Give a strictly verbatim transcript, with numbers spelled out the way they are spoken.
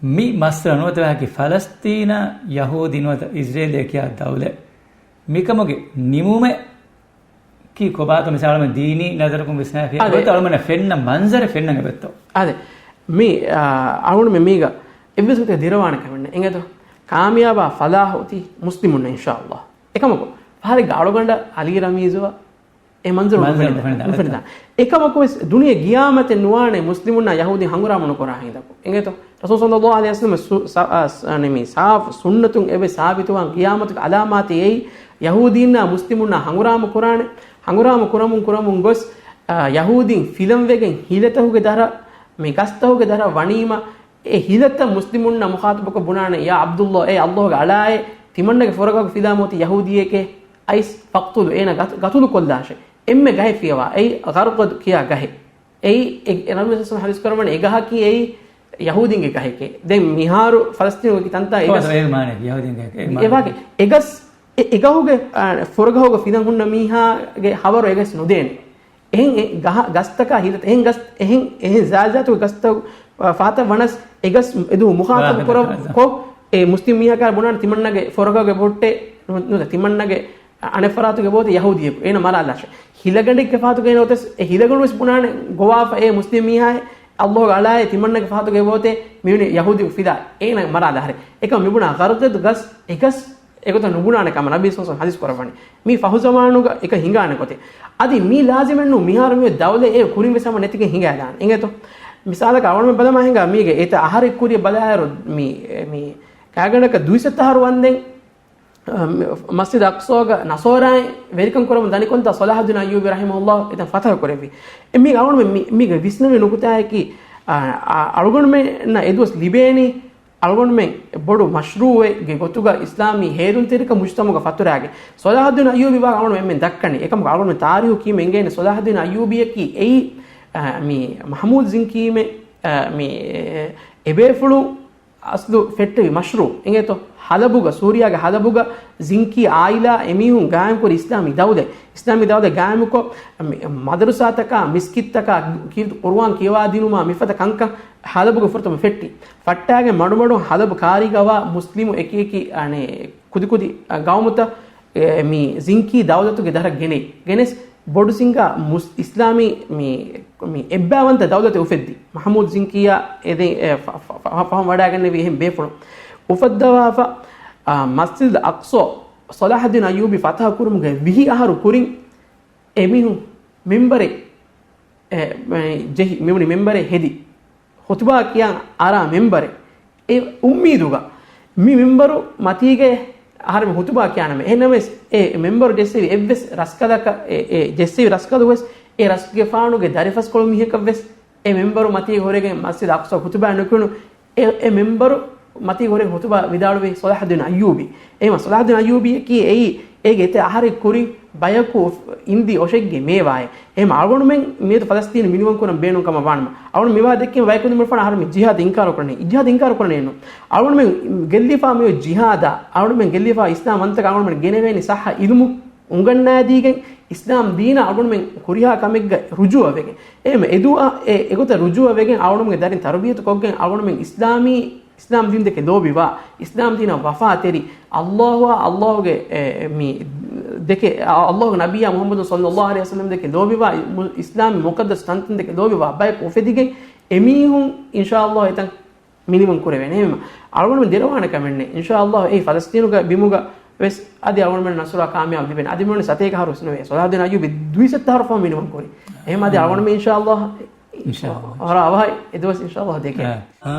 މި މައްސަލަ ނުވަތަ ވާހަކަ ފަލަސްތީނާ ޔަހޫދީ ނުވަތަ އިޒްރޭލޭ ކިޔާ ދައުލަތް މިކަމުގެ ނިމުމެއް ކީ ކޮބާތޯ މިސާލަށް ދީނީ ނަޒަރަކުން ވިސްނާފި އަދި އަޅުމަން ފެންނަ މަންޒަރެއް ފެންނަން އެބައްތޯ؟ އަދި މި، އާ، އަޅުގަނޑުމެން މީގަ އެއްވެސް ގޮތެއް ދިރަވާނެ ކަމެއް ނެތް. އިނގޭތޯ؟ ކާމިޔާބާ ފަލާހު އޮތީ މުސްލިމުންނަށް އިންޝާﷲ. އެކަމަކު، ފަހަރެއްގަ އަޅުގަނޑަށް އަލީ ރަމީޒުއަށް އެ މަންޒަރު މަންޒަރު ނުފެނިދާނެ. ނުފެނިދާނެ. ނުފެނިދާނެ. އެކަމަކުވެސް ދުނިޔެ ގިޔާމަތެއް ނުވާނެ މުސްލިމުންނާ ޔަހޫދީން ހަނގުރާމަ ނުކުރާ ހިނދަކު. އިނގޭތޯ؟ ރަސޫލު ޞައްލައްލާހު ޢަލައިހި ވަސައްލަމަ ސު-، ސަ-، އާ، ސް-، އާ، މި ސާފު ސުންނަތުން އެވެ ސާބިތުވާން ގިޔާމަތުގެ އަލާމާތެއް އެއީ ޔަހޫދީންނާ މުސްލިމުންނާ ހަނގުރާމަ ކުރާނެ. ހަނގުރާމަ ކުރަމުން ކުރަމުން ގޮސް، އާ، ޔަހޫދީން ފިލަންވެގެން ހިލަތަކުގެ ދަރަ، މި ގަސްތަކުގެ ދަރަ ވަނީމަ، އެ ހިލަތައް މުސްލިމުންނަށް މުޚާޠަބުކޮށް ބުނާނެ، ޔާ ޢަބްދުﷲ، އޭ ﷲގެ އަޅާއޭ، ތިމަންނަގެ ފުރަގަހުގެ ފިލާ މިއޮތީ ޔަހޫދީއެކޭ، އައިސް ފަޤްތުލު، އޭނަ ގަތު-، ގަތުލު ކޮށްލާށޭ. އެންމެ ގަހެއް ފިޔަވާ، އެއީ ޣަރްޤަދު ކިޔާ ގަހެއް. އެއީ އެ-، އެ ނަބީ ސައްލައްލާހު ޢަލައިހި ވަސައްލަމަ ޙަދީޘް ކުރައްވަނީ އެ ގަހަކީ އެއީ ޔަހޫދީންގެ ގަހެކޭ. ދެން މިހާރު ފަލަސްތީނުގެ ތަންތާ އެ ގަސް، އެ މާނައަކީ ޔަހޫދީންގެ ގަހެކޭ. އެ މާނަ. އެ ވާގެ އެ ގަސް، އެ، އެ ގަހުގެ، އާ، ފުރަގަހުގެ ފިލަން ހުންނަ މީހާގެ ހަވަރު އެ ގަސް ނުދޭނެ. އެހެން އެ ގަހަ-، ގަސްތަކާ ހިލަތައް، އެހެން ގަސް، އެހެން، އެހެން ޒާތްޒާތުގެ ގަސްތައް، އާ، ފަހަތަށް ވަނަސް އެ ގަސް އެދުވަހު މުޚާޠަބު ކުރަ-، ކޮށް، އެ މުސްލިމް މީހަކާ ބުނާނެ ތިމަންނަގެ ފުރަގަހުގެ ބޮއްޓެއް، ނު-، ނު-، ތިމަންނަގެ އަނެއް ފަރާތުގެ ބޯތެއް ޔަހޫދީއެކު. އޭނަ މަރާލާށޭ. ހިލަގަނޑެއްގެ ފަހަތުގަ އޭނަ އޮތަސް، އެ ހިލަގަނޑުވެސް ބުނާނެ ގޮވާފަ، އޭ މުސްލިމް މީހާއޭ، ﷲގެ އަޅާއޭ، ތިމަންނަގެ ފަހަތުގެ ބޯތޭ، މިވެނި ޔަހޫދީއެކު ފިލާ. އޭނަ މަރާލާށޭ. އެކަމަކު މިބުނާ ޣަރްޤަދު ގަސް، އެ ގަސް އެގޮތަށް ނުބުނާނެ ކަމަށް ނަބީ ޞައްލައްލާހު ޢަލައިހި ވަސައްލަމަ ޙަދީޘް ކުރައްވަނީ. މީ ފަހު ޒަމާނުގަ އެކަން ހިނގާނެ ގޮތެއް. އަދި މީ ލާޒިމެއް ނޫން މިހާރު މި ދައުލަތް އެ ކުރިން ވެސް ހަމަ ނެތިގެން ހިނގާދާނެ. އިނގޭތޯ؟ މިސާލަކަށް އަޅުގަނޑުމެން ބަލަމާ ހިނގާ މީގެ އެތައް އަހަރެއް ކުރިއަށް ބަލާއިރު މި، މި ކާގަނޑަކަށް ދުއިސައްތަ އަހަރު ވަންދެން، އަ، މި މަސްޖިދު އަޤްޞާގަ ނަޞާރާއިން ވެރިކަން ކުރަމުން ދަނިކޮށްދާ ޞަލާޙުއްދީން އައްޔޫބީ ރަޙިމަހުﷲ އެތަން ފަތަޙަ ކުރެއްވި. އެ މީގެ އަޅުގަނޑުމެން މި، މީގެ ވިސްނެވޭ ނުކުތާއަކީ، އަ، އަ، އަޅުގަނޑުމެންނަށް އެދުވަސް ލިބޭނީ އަޅުގަނޑުމެން ބޮޑު މަޝްރޫޢެއްގެ ގޮތުގަ އިސްލާމީ ހޭލުންތެރިކަން މުޖްތަމަޢުގަ ފަތުރާގެން. ޞަލާޙުއްދީން އައްޔޫބީ ވާ އަޅުގަނޑު އެންމެން ދައްކަނީ. އެކަމަކު އަޅުގަނޑުމެން ތާރީޚު ކީމަ އެނގޭނެ ޞަލާޙުއްދީން އައްޔޫބީއަކީ އެއީ، އަ، މި މަޙްމޫދު ޒިންކީމެ، އަ، މި އެބޭފުޅުން އަސްލު ފެއްޓެވި މަޝްރޫޢު. އިނގޭތޯ؟ ޙަލަބުގަ، ސޫރިޔާގެ ޙަލަބުގަ ޒިންކީ އާއިލާ އެމީހުން ގާއިމްކުރި އިސްލާމީ ދައުލަތް. އިސްލާމީ ދައުލަތް ގާއިމުކޮށް، މި، މަދަރުސާތަކާ، މިސްކިތްތަކާ، ކީރިތި ޤުރުއާން ކިޔަވާދިނުމާ މިފަދަ ކަންކަން ޙަލަބުގަ ފުރަތަމަ ފެއްޓި. ފައްޓާގެން މަޑުމަޑުން ޙަލަބު ކާރީގަ ވާ މުސްލިމު އެކިއެކި، އަނެއް، ކުދިކުދި، އަ، ގައުމުތައް، އެ، މި ޒިންކީ ދައުލަތުގެ ދަރަށް ގެނެ، ގެނެސް ބޮޑު ސިނގާ މުސް-، އިސްލާމީ މި، މި އެއްބައިވަންތަ ދައުލަތެއް އުފެއްދި. މަޙްމޫދު ޒިންކީއާ އެދެން، އެ، ފަ-، ފަ-، ފަ-، ފަހުން ވަޑައިގެންނެވި އެހެން ބޭފުޅުން އުފައްދަވާފަ، އާ، މަސްޖިދުލް އަޤްޞާ ޞަލާޙުއްދީން އައްޔޫބީ ފަތަޙަ ކުރުމުގެ ވިހި އަހަރު ކުރިން އެމީހުން މިންބަރެއް، އެ، މެ-، ޖެހި، މިވަނީ މިންބަރެއް ހެދި، ޚުތުބާ ކިޔަން އަރާ މިންބަރެއް. އެ އުއްމީދުގަ މި މިންބަރު މަތީގަ އަހަރެމެން ޚުތުބާ ކިޔާނަމޭ. އެހެންނަމަވެސް، އެ މިންބަރު ޖެއްސެވި އެއްވެސް ރަސްކަލަކަށް، އެ، އެ ޖެއްސެވި ރަސްކަލުވެސް އެ ރަސްގެފާނުގެ ދަރިފަސްކޮޅު މީހަކަށްވެސް އެ މިންބަރު މަތީގަ ހުރެގެން މަސްޖިދު އަޤްޞާ ޚުތުބާ ނުކުނު. އެ، އެ މިންބަރު މަތީ ހުރެ ޚުތުބާ ވިދާޅުވީ ޞަލާޙުއްދީން އައްޔޫބީ. އެހެންވީމަ ޞަލާޙުއްދީން އައްޔޫބީއަކީ އެއީ، އޭގެ އެތައް އަހަރެއް ކުރިން ބަޔަކު އިންދި އޮށެއްގެ މޭވާއެއް. އެހެންވީމަ އަޅުގަނޑުމެން މިއަދު ފަލަސްތީނު މިނިވަން ކުރަން ބޭނުން ކަމަށް ވާނަމަ، އަޅުގަނޑު މިވާ ދެއްކީމަ ބަޔަކު އިނދުމުޅުފާނު އަހަރުމެން ޖިހާދު އިންކާރު ކުރަނީ. ޖިހާދު އިންކާރު ކުރަނީ ނޫން. އަޅުގަނޑުމެން ގެއްލިފާ މިއޮތް ޖިހާދާ، އަޅުގަނޑުމެން ގެއްލިފާ އިސްލާމް ވަންތަކަށް އަޅުގަނޑުމެން ގެނެވޭނީ ޞައްޙަ އިލްމު އުނގަންނާދީގެން އިސްލާމް ދީނާ އަޅުގަނޑުމެން ކުރިހާ ކަމެއްގަ ރުޖޫޢަވެގެން. އެހެންވީމަ އެދުވަހު އެ، އެގޮތަށް ރުޖޫޢަވެގެން އަޅުގަނޑުމެންގެ ދަރިން ތަރުބިޔަތު ކޮށްގެން އަޅުގަނޑުމެން އިސްލާމީ، އިސްލާމް ދީން ދެކެ ލޯބިވާ، އިސްލާމް ދީނަށް ވަފާތެރި، ﷲ އާ ﷲގެ، އެ، މި ދެކެ، އާ، ﷲގެ ނަބިއްޔާ މުޙައްމަދު ޞައްލައްލާހު ޢަލައިހި ވަސައްލަމް ދެކެ ލޯބިވާ، މު-، އިސްލާމީ މުޤައްދަސް ތަންތަން ދެކެ ލޯބިވާ ބަޔަކު އުފެދިގެން އެމީހުން އިންޝާﷲ އެތަން މިނިވަން ކުރެވޭނެ. އެހެންވީމަ އަޅުގަނޑުމެން ދެރަވާނެ ކަމެއް ނެތް. އިންޝާﷲ އެ ފަލަސްތީނުގެ ބިމުގަ ވެސް އަދި އަޅުގަނޑުމެން ނަޞްރާ ކާމިޔާބު ލިބޭނެ. އަދި މިވަނީ ސަތޭކަ އަހަރު ވެސް ނުވޭ. ޞަލާޙުއްދީން އައްޔޫބީ ދުއިސައްތަ އަހަރު ފަހުން މިނިވަން ކުރި. އެހެންވީމަ އަދި އަޅުގަނޑުމެން އިންޝާﷲ އިންޝާﷲ. ވަރަށް އަވަހަށް އެ ދުވަސް އިންޝާﷲ ދެކޭ. އާ.